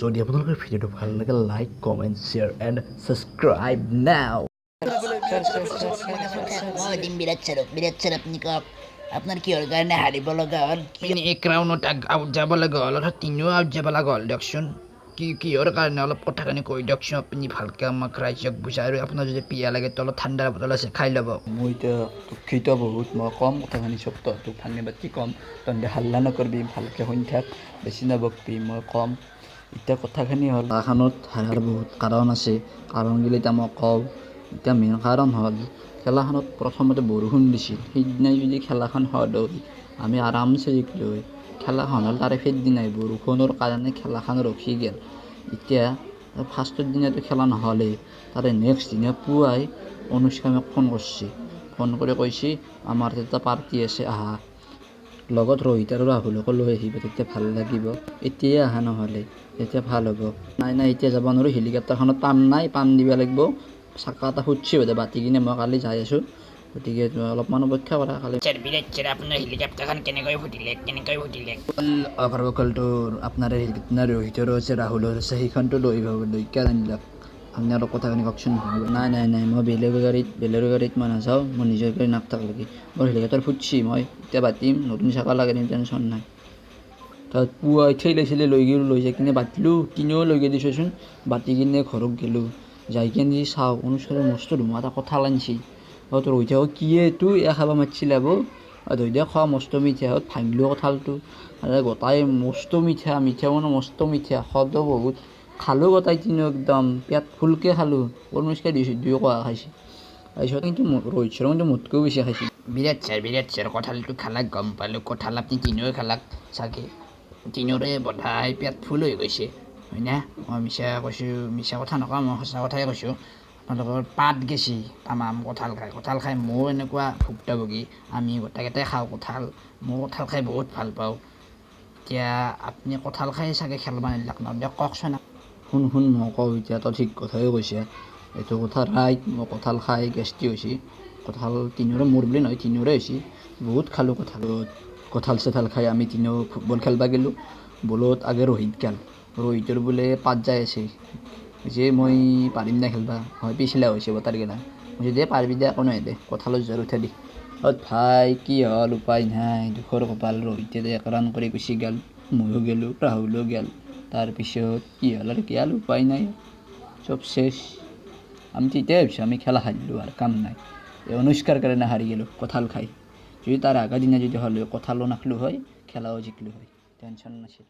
যদি আপোনালোকৰ ভিডিঅ'টো ভাল লাগে, like, comment, share and subscribe now. মই দিম বিৰাট ছাৰক। বিৰাট ছাৰ, আপুনি কওক, আপোনাৰ কিহৰ কাৰণে হাৰিব লগা হ'ল? আপুনি এক ৰাউণ্ডত আউট যাব লগা হ'ল, অৰ্থাৎ তিনিও আউট যাব লগা হ'ল দিয়কচোন। কি কিহৰ কাৰণে, অলপ কথাখিনি কৈ দিয়কচোন আপুনি ভালকৈ আমাক ৰাইজক বুজাই। আৰু আপোনাৰ যদি পিয়াহ লাগে, তলত ঠাণ্ডাৰ বটল আছে, খাই ল'ব। মই এতিয়া দুখিত বহুত। মই ক'ম কথাখিনি চব তহঁতক ভাঙি বাতি ক'ম। তহঁতে হাল্লা নকৰবি, ভালকৈ শুনি থাক, বেছি নবকবি। মই ক'ম এতিয়া কথাখিনি হ'ল, খেলাখনত হাৰাৰ বহুত কাৰণ আছে। কাৰণগিলা এতিয়া মই কওঁ। এতিয়া মেইন কাৰণ হ'ল, খেলাখনত প্ৰথমতে বৰষুণ দিছিল। সেইদিনাই যদি খেলাখন হ'ল হয়, আমি আৰামছে জিকিলোঁ হয়। খেলাখন হ'ল তাৰে সেইদিনাই, বৰষুণৰ কাৰণে খেলাখন ৰখি গ'ল। এতিয়া ফাৰ্ষ্টৰ দিনাতো খেলা নহ'লেই, তাৰে নেক্সট দিনা পুৱাই অনুষ্কাই মোক ফোন কৰিছে। ফোন কৰি কৈছে, আমাৰ তাত এটা পাৰ্টি আছে, আহা, লগত ৰোহিত আৰু ৰাহুলকো লৈ আহিবা, তেতিয়া ভাল লাগিব। এতিয়াই আহা নহ'লে, তেতিয়া ভাল হ'ব। নাই নাই, এতিয়া যাব নোৱাৰোঁ। হেলিকপ্টাৰখনত পাম নাই, পাম দিব লাগিব, চাকা এটা ফুটছে বোধহয়, বাতি কিনে মই কালি যাই আছোঁ। গতিকে অলপমান অপেক্ষা কৰা কালি। ছাৰ, বিৰাট ছাৰ, আপোনাৰ হেলিকপ্টাৰখন কেনেকৈ ফুটিলে? কেনেকৈ ফুটিলে? অগৰ বকলটো আপোনাৰ হেলিকপ্টাৰ ৰোহিতৰো আছে, ৰাহুলৰো আছে, সেইখনটো লৈ আহিব, লৈ কিয় আনিলাক? আপুনি অলপ কথাখিনি কওকচোন। নাই নাই নাই, মই বেলেগৰ গাড়ীত মই নাযাওঁ। মই নিজৰ গাড়ী নাথাক লাগি। মোৰ হেলিকপ্টাৰ ফুটছি, মই এতিয়া বাতিম, নতুন চাকা লগাই দিম, টেনশ্যন নাই। তাত পুৱাই ঠেলে ঠেলে লৈ গ'লোঁ। লৈ যাই কিনে বাতিলোঁ, টিনেও লৈ গ'লিছোঁচোন। বাতি কিনে ঘৰত গ'লোঁ। যাই কিনে চাওঁ, অনুষ্কাৰে মস্ত ধুমুহা এটা কঁঠাল আনিছে। অ' ৰোহিতে কয়, কি এইটো, এয়া খাব মাতছিল আবৌ। ৰোহিতে খোৱা, মস্ত মিঠা। ভাঙিলোঁ কঁঠালটো, গোটাই মস্ত মিঠা, মিঠা মানে মস্ত মিঠা, সোৱাদো বহুত। খালোঁ গোটাই তিনিও, একদম পেট ফুলকৈ খালোঁ। অনুষ্কাই দিছোঁ, দুয়ো কোৱা খাইছে। তাৰপিছত কিন্তু ৰোহিত শৰ্মা কিন্তু মোতকৈও বেছি খাইছিল। বিৰাট ছাৰ, বিৰাট ছাৰ, কঁঠালটো খালাক গম পালোঁ। কঁঠাল আপুনি তিনিও খালাক চাগে, তিনিওৰে বধাই পেট ফুল হৈ গৈছে, হয়নে? মই মিছা কৈছোঁ? মিছা কথা নকওঁ, মই সঁচা কথাই কৈছোঁ। আপোনালোকৰ পাত গেছি তামাম কঁঠাল খাই। কঁঠাল খাই ময়ো এনেকুৱা ভুক্তভোগী। আমি গোটেইকেইটাই খাওঁ কঁঠাল। ময়ো কঁঠাল খাই বহুত ভাল পাওঁ। এতিয়া আপুনি কঁঠাল খাই চাগে খেলবা নেদলাক ন? দিয়ক, কওকচোন। শুন শুন, মই কওঁ এতিয়া। তই ঠিক কথাই কৈছা, এইটো কথা ৰাইট। মই কঁঠাল খাই গেষ্ট্ৰিক হৈছে। কঁঠাল তিনিওৰে, মোৰ বুলি নহয়, তিনিওৰে হৈছে। বহুত খালোঁ কঁঠাল। কঁঠাল চঠাল খাই আমি তিনিও ফুটবল খেলবা গ'লোঁ। বলত আগে ৰোহিত গেল। ৰোহিতৰ বোলে পাত যাই আছে যে, মই পাৰিম নে খেলবা হয়, পিছলা হৈছে বতাৰ গেলা। মই দে, পাৰিবি দে, একো নহয় দে, কঁঠালৰ জ্বৰ উঠে দি। অ' ভাই, কি হ'ল, উপায় নাই, দুখৰ কপাল। ৰোহিতে এক ৰান কৰি গুচি গ'ল, ময়ো গ'লোঁ, ৰাহুলো গ'ল। তাৰপিছত কি হ'ল আৰু কি হ'ল, উপায় নাই, চব শেষ। আমি তেতিয়াই ভাবিছোঁ আমি খেলা হাৰিলোঁ আৰু কাম নাই। এই অনুষ্কাৰ কাৰণে হাৰি গ'লোঁ কঁঠাল খাই। যদি তাৰ আগৰ দিনা যদি হ'লে কঁঠালো নাখলোঁ হয়, খেলাও জিকিলোঁ হয়, টেনশ্যন নাছিল।